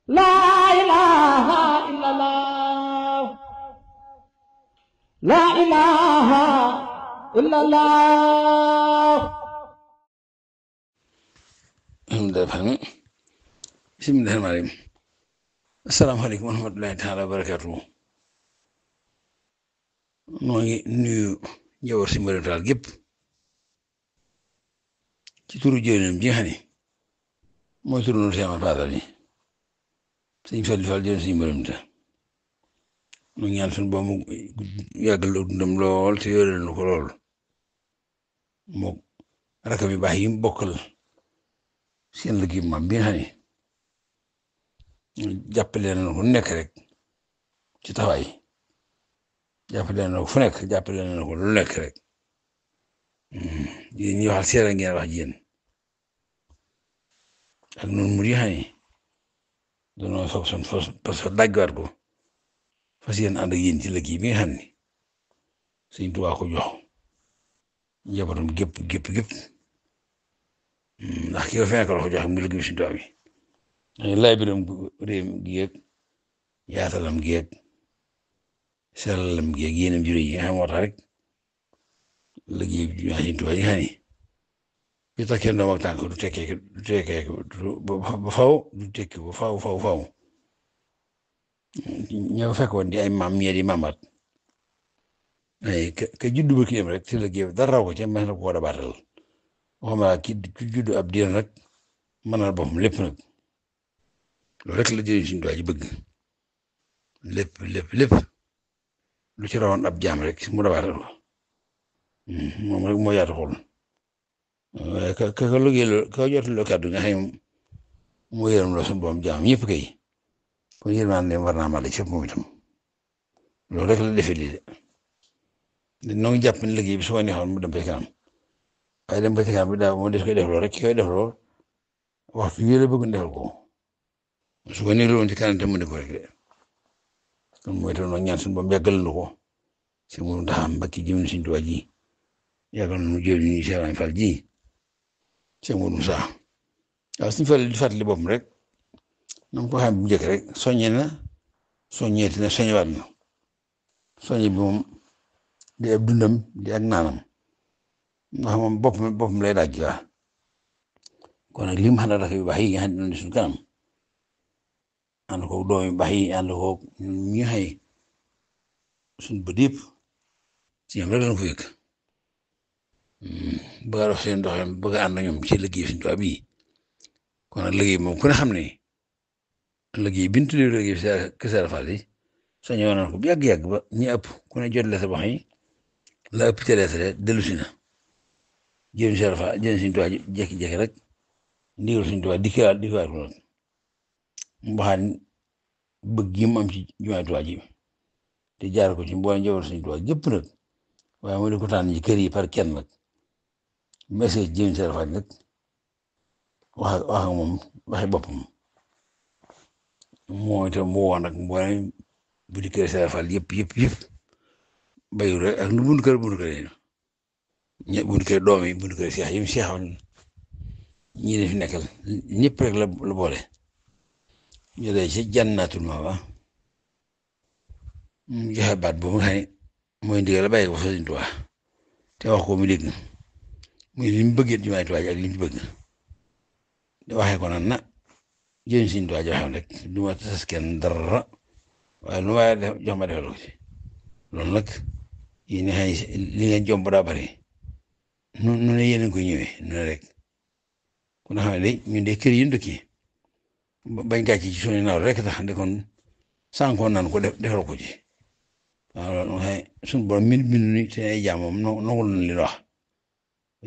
لا إله إلا الله لا إله إلا الله. الحمد لله فهمي. بسم الله الرحمن الرحيم. السلام عليكم ورحمة الله تعالى وبركاته. noo ngi nuyu njaboot si Mbirame Tall gépp ci turu jëwriñam ji nga xam ne mooy turu noonu Cheikh Ahmadou Fadal yi sëñ Fallu Fall jëwriñ si Mbirame Tall nu ñaan suñu boobu mu yàggal dundam lool te yoreel nu ko lool moom rakam yu baax yi mu bokkal seen liggéey maam bi nga xam ne jàppale na ko nekk rek ci taxawaay jàppale na ko fu nekk jàppale na ko lu nekk rek yéen ñi waxal seera ngeen wax ji yéen ak noonu mu di xam ne dañoo soog son fas parce que daggaat ko fas yéen ànd ak yéen ci liggéey bi nga xam ne Sëñ Tuubaa ko jox njabootam gépp ndax ki nga fi nekkal ko jox mu liggéey Sëñ Tuubaa bi laay biram réew gi yeeg yaatalam gi yeeg sellalam gi yeeg yéenam juré yi nga xam moo tax rek liggéey bi Sëñ Tuubaa yi nga xam ne bi tax kenn doom ak tànk du tekkee ba faw du tekki ba faw ñoo fekk woon di ay maam ñee di maamaat ka juddu ba ki dem rek ci liggéey bi dara raw ko ca mën na koo dabaatal waxuma ki juddu ab diir nag mënal boppam lépp nag loolu rek la jëriñ Sëñ Tuubaa ji bëgg lépp lu ci rawoon ab jaam rek mu dabaatal ko moom rek moo yaatu xool waaye ka liggéey ka jotul kàddu nga xam ne moo yërëm la suñu boom jaam ñëpp kay kon yërmaan ne war naa màlla ci moom itam loolu rek la defee lii de noo ngi jàpp ne liggéey bi su ma neexoon mu dem ba ci kanam waaye dem ba ci kanam bi daa moo des koy def lool rek ki koy def lool waxtu wi la bëgg defal ko su ko nii la woon ci kanam te mu ne ko rek de kon mooy itam noo ñaan suñu boom yàggal na ko si mu ndax mbakki jëm Sëñ Tuubaa ji yàggal na mu jël ñu Cheikh Ibrahima Fall ji Cheikh Modou Moussa waaw suñu Fall di fàttali boppam rek na mu ko xam bu njëkk rek soññe na soññeeti na soññewaat na soññe bi moom di ab dundam di ak naanam ndax moom boppam lay daaj waa kon nag li mu xam ne yu baax yi nga xam ne noonu suñu kanam ànd ko doom yu baax yi ànd ko ñi nga xëy suñu bët yëpp ci ñoom rek lañ ko yëg bëgg a dox seen doxalin bëgg a ànd ñoom ci liggéey Sëñ Tuubaa bii kon nag liggéey moom ku ne xam ne liggéey bi ñu tuddee liggéey Kër Saalum Fall yi soññe woon nañ ko bu yàgg ba ñi ëpp ku ne jot lettre boo xam ne la ëpp ca lettre dellu si na jëm Saalum Fall jëm Sëñ Tuubaa jékki-jékki rek ndigal Sëñ Tuubaa dikkaat ko nag mu baxaat bëgg gi mu am ci jumaay Tuubaa ji te jaar ko ci mboolem njaboot Sëñ Tuubaa gépp nag waaye mu di ko tànn ci kër yi par kenn nag message jëm Saalum Fall nag wax ak moom waxi boppam moo itam mu woo nag mboolem bu di kër Saalum Fall yëpp bayu rek ak nu buntu kër buntu kër doom yi buntu kër seex yi mu seexoon ñi ne fi nekkal ñëpp rek la boole ñu dee ci Jannatul Ma'wa mu joxe baat boobu nga xam ne mooy ndigal la bàyyi ko fa Sëñ Tuubaa te wax ko mu dégg muy li mu bëggee jumaay Tuubaa ji ak li mu bëgg di waxee ko naan na jëriñ Sëñ Tuubaa joxewoon rek du ma tas kenn dara waaye lu waaye def jox ma defal ko ci loolu nag yéen a li ngeen jomb daa bari nu ne yéen a koy ñëwee nu ne rek ku ne xam ne de ñun de kër yi ñu dëkki bañ gàcce ci suñu naaw rek tax de kon sànkoon naan ko defal ko ci waaw loolu nga xam suñu borom min ni seen ay jaamam nangul nañ li wax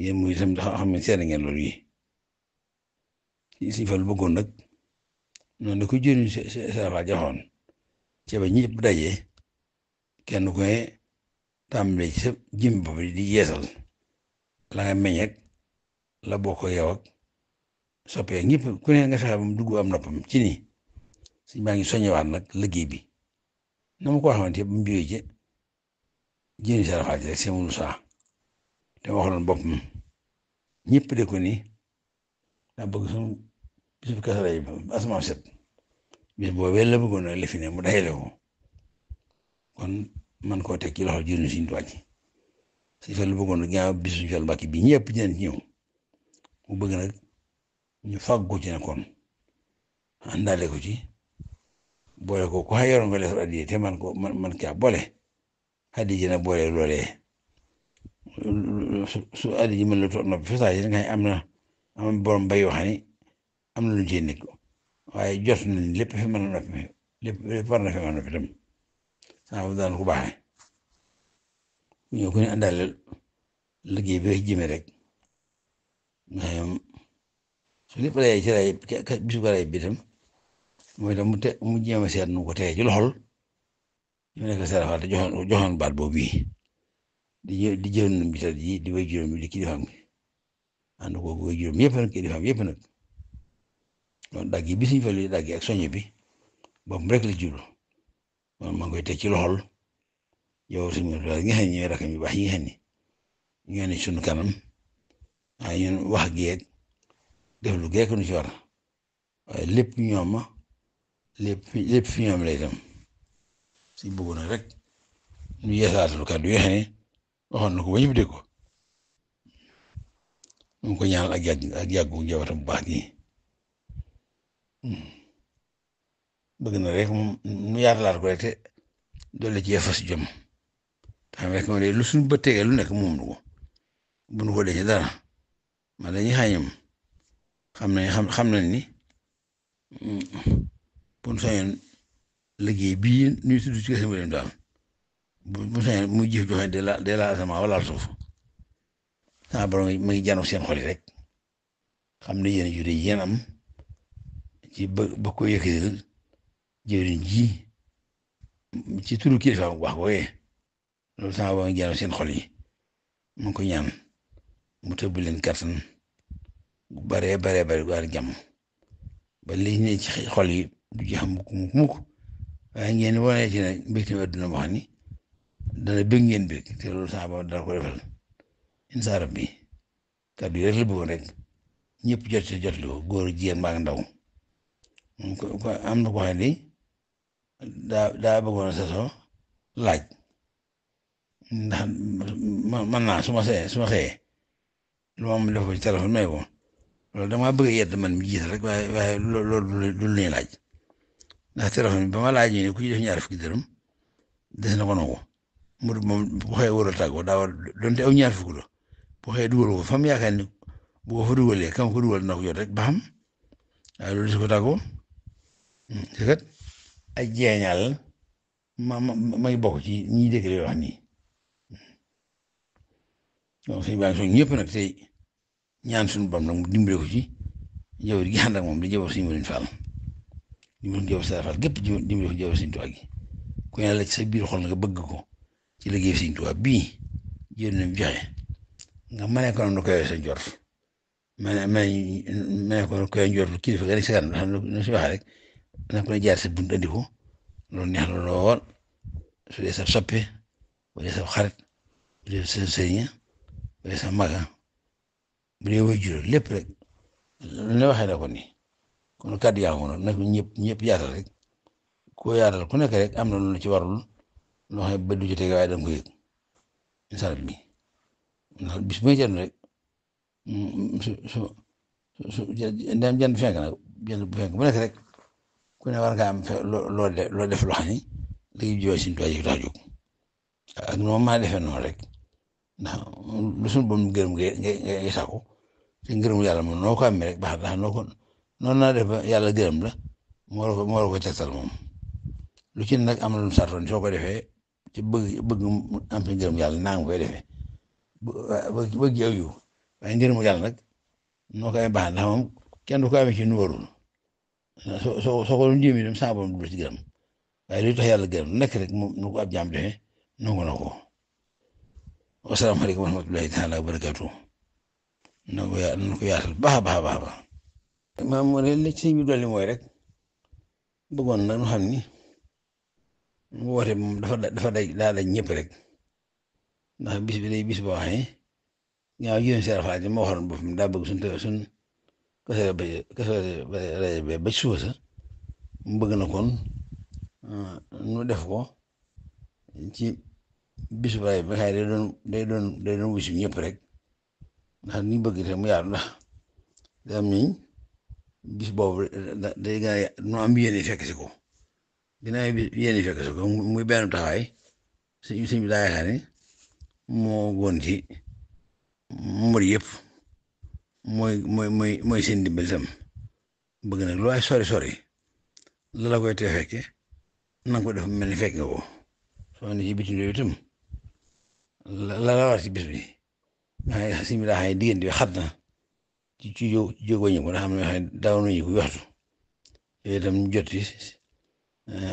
yéen muy itam xam ne seet ngeen loolu yi si fa lu bëggoon nag noonu da ko jëriñ sa joxoon ca ba ñëpp daje kenn ku ne tàmbale ci sa jëm bopp di yeesal la nga meññeek la bokk yow ak soppeek ñëpp ku ne nga fexe ba mu dugg am noppam ci ni suñ baa ngi soññewaat nag liggéey bi na ma ko xamante ba mu jógee ci jëriñ sa rafaat rek seen saa te waxaloon boppam ñëpp de ko ni daa bëgg suñu bisu Kazu Rajab asamaan set bis boobee la bëggoon a lifi ne mu dajale ko kon man koo teg ci loxo jëriñu Sëriñ Tuubaa ji si fa lu bëggoon a ginnaaw bisu Sëriñ Fallu Mbàkke bi ñëpp dinañ ci ñëw mu bëgg nag ñu fàggu ci ne kon àndaale ko ci boole ko ku xayoroon nga def addiya te man caa boole addiya ji nag boole loolee su addiya ji mën la toog noppi fa saa nga am borom bay yoo xam ne am na lu ci nekk waaye jot nañ lépp fi mën a noppi lépp war na fi mën a noppi tam saa bu daan ko baaxee ñoo ko ñu àndaale liggéey bi jëmee rek nga xam su lépp lay ci lay bisu ko lay bi tam mooy tam mu jéem a seet nu ko teye ci loxol ñu nekk Sëriñ te joxoon baat boobu di jël na bisat yi di way juróom di kilifaam gi ànd ko way juróom yëpp nag kilifaam yëpp nag loolu dagg yi bi Sëriñ Fallu dagg ak soñe bi boobu rek la jublu man maa ngi koy teg ci loxol yow suñu nga xam ne ñooy rakam yu baax yi nga xam ne ñoo ne suñu kanam waaye ñun wax geeg def lu geeg nu ci war waaye lépp ñoom lépp fi ñoom lay dem si bëgg na rek ñu yeesaatal kàddu yoo xam ne waxoon na ko ba ñëpp dégg ko ñu ngi ko ñaanal ak yàggu njabootam bu baax gi bëgg na rek mu yaatalaat ko rek te doole ci fas jom xam rek moom lu suñu bët tegee lu nekk moom du ko bu nu ko denc dara ma dañuy xañam xam nañ ni bu sañoon liggéey bii ñuy tudd ci kër Sëriñ daal bu sañoon muy jëf joxe de la asamaan wala suuf sama borom ma ngi jànn seen xol yi rek xam ne yéen a jure yéen am ci ba ko yëkkatil jëriñ ji ci turu kilifa bu baax booyee loolu sama borom jànn seen xol yi mu ngi ko ñaan mu tëbb leen kattan bu baree gu ànd jàmm ba li ne ci xol yi du ci xam mukk waaye ngeen wane ci nag mbégte mi adduna boo xam ni dana bëgg ngeen bëgg te loolu sama borom dana ko defal insa rabbi kàddu yi rek la bëggoon rek ñëpp jot li ko góor jigéen mbaa ndaw ko am na ko xam ne daa bëggoon a sasoo laaj ndax man naa su ma xëyee lu ma def ko ci téléphone may ko loolu damaa bëgg a yedd man mi jiital rek waaye loolu du lu ñuy laaj ndax téléphone bi ba ma laaj ñu ne ku ci def ñaar fukki dërëm des na ko nangu moom bu xëyee war a tàggoo daa war donte aw ñaar fukki la bu xëyee dugal ko fa mu yaakaar ni bu ko fa dugalee kam ko dugal na ko jot rek ba xam waaye loolu des ko tàggoo te kat ay jeeñal may bokk ci ñi dégg li wax nii donc suñu baa ngi soog ñëpp nag tey ñaan suñu bam nag mu dimbale ko ci jaww gi ànd ak moom di jaww suñu Modou Fall dimbale ko jaww Sëriñ Fall gépp dimbale ko jaww Sëriñ Tuubaa gi ku ne la ci sa biir xol nga bëgg ko ci liggéey Sëriñ Tuubaa bii jël nañ joxe nga mane ko noonu koy sa njort mane ko koy njort kilifa nga ne si kanam xam ne si waxee rek na ko ne jaar sa bunt andi ko loolu neex na lool su dee sa soppe bu dee sa xarit bu dee sa sëriñ bu dee sa maga bu dee way juróom lépp rek lu ne waxee na ko nii kon kàddu yaa ngi noonu nag ñëpp yaatal rek koo yaatal ku nekk rek am na lu la ci warul loo xam ne ba du jotee waaye da nga ko yëg incha allah ndax bis bu may jënd rek su jënd fenk nag jënd bu fenk bu nekk rek ku ne war nga am loo def loo xam ni léegi jooy Sëriñ Tuubaa yi tax a jóg ak nu ma maa defee noonu rek ndax lu suñu boom gërëm ngay sàkku te ngërëm yàlla moom noo ko amee rek baax ndax noonu naa def ba yàlla gërëm la moo la ko tegtal moom lu ci nag am na lu mu sartoon soo ko defee ci bëgg am ci ngërëm yàlla naa nga koy defee bëgg yow yu waaye ngërëm yàlla nag noo ko amee baax ndax moom kenn du ko amee ci nu warul soo ko doon jéem dem saa boom du ci gërëm waaye li tax yàlla gërëm nekk rek moom nu ko ab jaam defee nangu na ko wasalaamaaleykum wa rahmatullahi taala wa barakatuh na ko yaatal baax a baax maam moo ne li ci bi dolli mooy rek bëggoon na ñu xam ni mu woote moom dafa daa daj ñëpp rek ndax bis bi day bis boo xam ne ñaaw jigéen si Arafaat ji ma waxoon boppam daa bëgg suñ kese ba suba sa mu bëgg na kon nu def ko ci bisu baay bi xëy day doon wusi ñëpp rek ndax ni bëgg te mu yaatu ndax day am niñ bis boobu day gën a nu am yéene fekk si ko dina yéene fekk si ko muy benn taxawaay suñ bi daa yaakaar ne moo goon ci mur yëpp mooy seen dimbal itam bëgg nag lu ay sori la koy tee fekke na nga ko def mel ni fekk nga ko soo ne ci bitim réew itam la war ci bis bi nga xam ne suñu daa xam ne diggante bi xat na ci jógoo ñu ko ndax xam ne daaw nañu ko waxtu yooyu itam ñu jot ci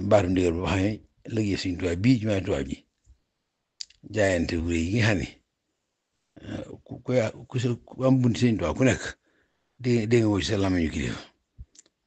baatu ndigal boo xam ne liggéey suñu tubaab bii ci may tubaab ji jaayante wu yi nga xam ne ku am bunti suñu tubaab ku nekk dégg nga woo ci sa làmmiñu kilifa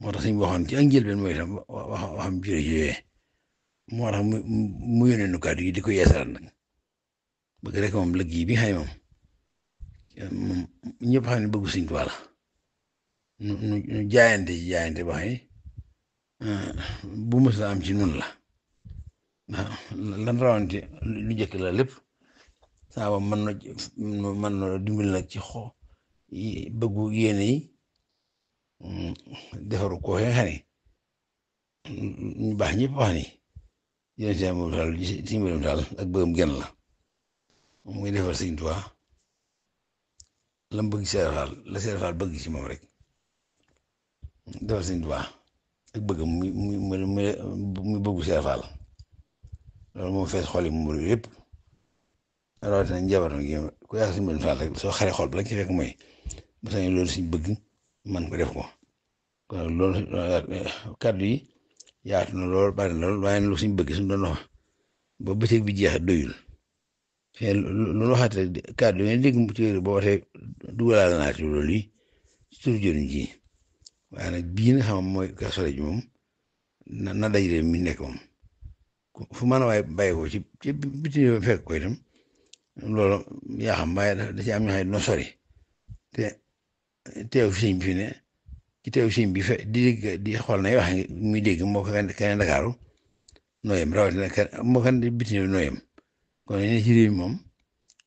moo tax suñu waxoon ci ak njëlbeen mooy itam waxam jërëjëf moo tax mu yónnee nu kàddu yi di ko yeesalaat nag bëgg rek moom liggéey bi nga xam ne moom ñëpp xam ne bëggu Sëñ Tuubaa la nu jaayante ba xam ne bu mës la am ci nun la ndax lan rawante lu jëkk la lépp saa ba mën na dimbali nag ci bëggu yéene yi defaru ko xam ne ñu baax ñëpp wax ni yéen si moom daal si mbirum daal ak bëggam genn la moom muy defar Sëñ Tuubaa lam bëgg Seex Faal la Seex Faal bëgg ci moom rek defar Sëñ Tuubaa ak bëggam muy bëggu Seex Faal loolu moom fees xol yi mu yëpp rawatina njabootam gi ku yaakaar si mbirum Faal rek soo xaree xol ba la ci fekk mooy bu sañee loolu suñ bëgg man ko def ko kon loolu kàddu yi yaatu na lool bari na lool waaye lu suñ bëgg suñ doon wax ba bëccëg bi jeex doyul fii lu waxaat rek kàddu yi dégg mu ci boo waxee dugalaale naa ci loolu yi ci turu jëriñ ji waaye nag bii nga xam mooy Kazu Rajab ji moom na dajale mi nekk moom fu mën a waaye bàyyi ko ci biti fekk ko itam loolu yaa xam waaye da ci am ñoo xam ne dina sori te teew sëñ bi fi ne ci teew sëñ bi di xool nay wax muy dégg moo ko keneen Ndakaaru nooyam rawatina moo kan biti nooyam kon ne ci réew mi moom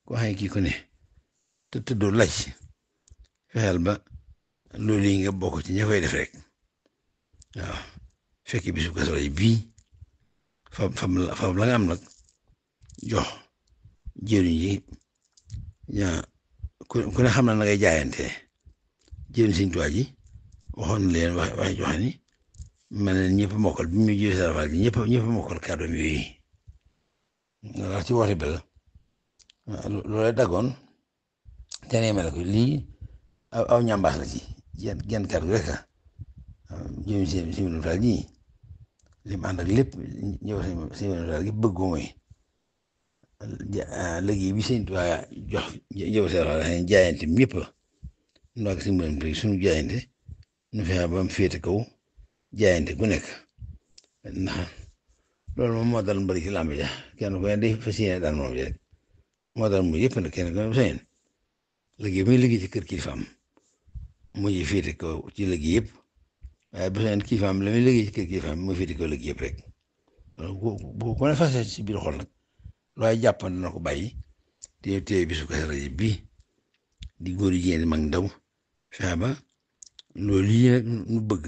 koo xam ne kii ku ne te tëddoo laaj fexeel ba loolu yi nga bokk ci ña koy def rek waaw fekk bisu Kazu Rajab bii fab la nga am nag jox jëriñ ji ku ne xam na ngay jaayante jëriñ Sëñ Tuubaa ji waxoon leen wax joxe ni mel ne ñëpp mokkal bi muy jëlee sarafal ji ñëpp mokkal kàddu yooyu nga wax ci waxi bel loolu daggoon te ne mel ko lii aw ñambaas la ci genn kàddu rek jëriñ si mbirum Faal ji li mu ànd ak lépp ñëw si mbirum Faal gi bëgg mooy léegi bi Sëñ Tuubaa jox jëw sarafal jaayante ñëpp nu ak si mbirum Faal suñu jaayante nu fexe ba mu féete kaw jaayante ku nekk ndax loolu moom moo dal mbëri ci làmb ja kenn ku ne day fas yéene daal moom ji rek moo dal mu yëpp nag kenn ku ne bu sañoon liggéey muy liggéey ci kër kilifaam mujj féete kaw ci liggéey yëpp waaye bu sañoon kilifaam la muy liggéey ci kër kilifaam muy féete kaw liggéey yëpp rek bu ko ne fas ci biir xol nag looy jàpp na ko bàyyi te bisu Kazu Rajab bii di góor yi jigéen mag ndaw fexe ba loolu yi nu bëgg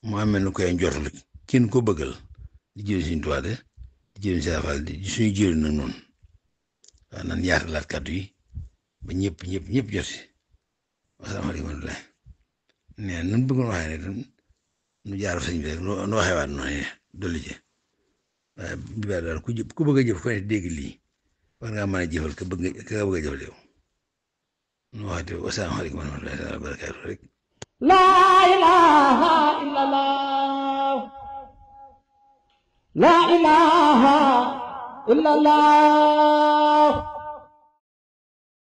mu amee nu koy njortul kenn ko bëggal di jëriñ Sëñ Tuubaa de di jëriñ Seex Faal di suñu jëriñ nag noonu waaw nan yaatalaat kàddu yi ba ñëpp jot si wasalaamaaleykum wa rahmatulah nee nun bëggoon waxee ne tam nu jaar sëñ bi rek nu waxee waat noonu dolli ci waaye bi baa daal ku bëgg a jëf ko ne dégg lii war ngaa mën a jëfal ka bëgg a jëfal yow nu waxate wasalaamaaleykum wa rahmatulah wa barakaatu rek La ilaha illallah, la ilaha illallah.